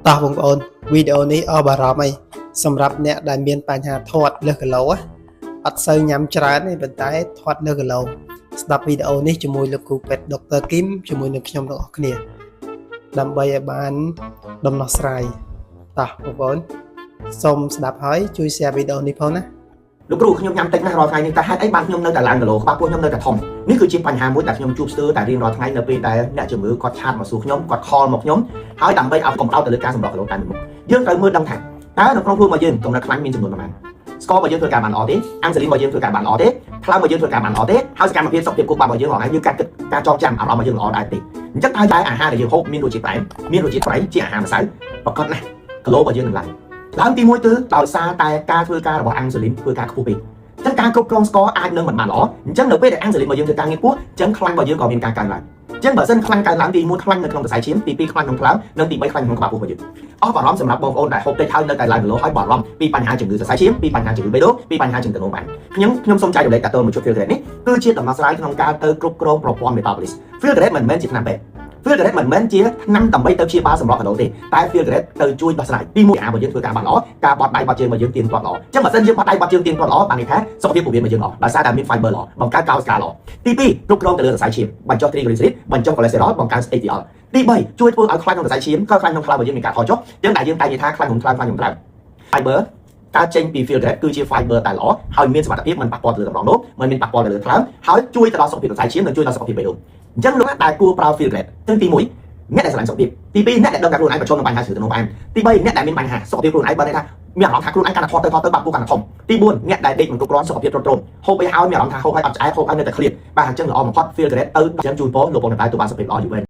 តោះបងប្អូនវីដេអូនេះអស់បារម្ភអីសម្រាប់អ្នកដែលមានបញ្ហាធាត់លើសគីឡូណាអត់សូវញ៉ាំច្រើនទេប៉ុន្តែធាត់លើសគីឡូស្ដាប់វីដេអូនេះជាមួយលោកគ្រូពេទ្យដុកទ័រគឹមជាមួយនឹងខ្ញុំទាំងអស់គ្នាដើម្បីឲ្យបានដំណោះស្រាយតោះបងប្អូនសូមស្ដាប់ហើយជួយ share វីដេអូនេះផងណា លោកគ្រូខ្ញុំញ៉ាំតិចណាស់រាល់ថ្ងៃនេះតែហេតុអីបានខ្ញុំនៅតែឡើងគីឡូក្បាលពោះខ្ញុំនៅតែធំនេះគឺជាបញ្ហាមួយដែលខ្ញុំជួបស្ទើរតែរៀងរាល់ថ្ងៃនៅពេលដែលអ្នកជំងឺគាត់ chat មកសួរខ្ញុំគាត់ call មកខ្ញុំហើយដើម្បីឲ្យកុំឲ្យទៅលើការសម្រកគីឡូតែមួយមុខយើងត្រូវមើលដឹងថាតើនៅក្នុងខ្លួនរបស់យើងកម្រិតខ្លាញ់មានចំនួនប៉ុន្មានស្កររបស់យើងធ្វើការបានល្អទេអាំងស៊ូលីនរបស់យើងធ្វើការបានល្អទេថ្លើមរបស់យើងធ្វើការបានល្អទេហើយសកម្មភាពសុខភាពខួរក្បាលរបស់យើងរាល់ថ្ងៃយើងការគិតការចងចាំអារម្មណ៍របស់យើងល្អដែរទេអញ្ចឹងតើតែអាហារដែលយើងហូបមានរសជាតិផ្អែមមានរសជាតិប្រៃជាអាហារម្សៅប្រកបណាស់គីឡូរបស់យើងនឹងឡើងឡើងទី1គឺដោយសារតែការធ្វើការរបស់អាំងស៊ូលីនធ្វើការខ្ពស់ពេក អញ្ចឹងការគ្រប់គ្រងស្ករអាចនឹងមិនបានល្អអញ្ចឹងនៅពេលដែលអាំងស៊ូលីនរបស់យើងធ្វើការងារខ្ពស់អញ្ចឹងខ្លាញ់របស់យើងក៏មានការកើនឡើងអញ្ចឹងបើសិនខ្លាញ់កើនឡើងទី1ខ្លាញ់នៅក្នុងសរសៃឈាមទី2ខ្លាញ់ក្នុងថ្លើមនិងទី3ខ្លាញ់ក្នុងក្បាលពោះរបស់យើងអស់បារម្ភសម្រាប់បងប្អូនដែលហូបតិចហើយនៅតែឡើងគីឡូហើយបារម្ភពីបញ្ហាជំងឺសរសៃឈាមពីបញ្ហាជំងឺបេះដូងពីបញ្ហាជំងឺទឹកនោមផ្អែមខ្ញុំខ្ញុំសូមចែករំលែកតទៅមួយជុត Filgrate នេះគឺជាដំណោះស្រាយក្នុងការទៅគ្រប់គ្រងប្រព័ន្ធ metabolism Filgrate មិនមែនជាថ្នាំពេទ្យ Filgrate មិនមែនជាថ្នាំដើម្បីទៅព្យាបាលសម្រកគីឡូទេតែ Filgrate ទៅជួយដោះស្រាយទី1អារបស់យើងធ្វើការបានល្អការបត់ដៃបត់ជើងរបស់យើងទៀងទាត់ល្អអញ្ចឹងបើសិនយើងបត់ដៃបត់ជើងទៀងទាត់ល្អបានន័យថាសុខភាពពោះវៀនរបស់យើងល្អដោយសារតែមាន fiber ល្អបង្កើតកោសិកាល្អទី2គ្រប់គ្រងទៅលើសរសៃឈាមបញ្ចុះ triglyceride បញ្ចុះ cholesterol បង្កើន HDL ទី3ជួយធ្វើឲ្យខ្លាញ់ក្នុងសរសៃឈាមក៏ខ្លាញ់ក្នុងថ្លើមរបស់យើងមានការថយចុះអញ្ចឹងដែលយើងតែនិយាយថាខ្លាញ់ក្នុងថ្លើមខ្លាញ់ក្នុងថ្លើម fiber កើតចេញពី Filgrate គឺជា fiber តែល្អហើយមានសមត្ថភាពមិនប៉ះពាល់ទៅលើតម្រងនោមមិនមានប៉ះពាល់ទៅលើថ្លើមហើយជួយទៅដល់សុខភាពសរសៃឈាមនិងជួយដល់សុខភាពបេះដូងអញ្ចឹងលោកដែលគួរប្រើ Filgrate ទាំងទី1អ្នកដែលស្រឡាញ់សុខភាពទី2អ្នកដែលដឹងថាខ្លួនឯងប្រឈមនឹងបញ្ហាជំងឺទឹកនោមផ្អែមទី3អ្នកដែលមានបញ្ហាសុខភាពខ្លួនឯងបើន័យថាមានអារម្មណ៍ថាខ្លួនឯងកាន់តែធាត់ទៅធាត់ទៅបាក់ពោះកាន់តែធំទី4អ្នកដែលដេកមិនគ្រប់គ្រាន់សុខភាពទ្រុឌទ្រោមហូបអីហើយមានអារម្មណ៍ថាហូបហើយអត់ឆ្អែតហូបហើយនៅតែឃ្លាតបាទអញ្ចឹងល្អបំផុត Filgrate ទៅអញ្ចឹងជូនពរលោកបងតែទូបានសុខភាពល្អយូរវែង។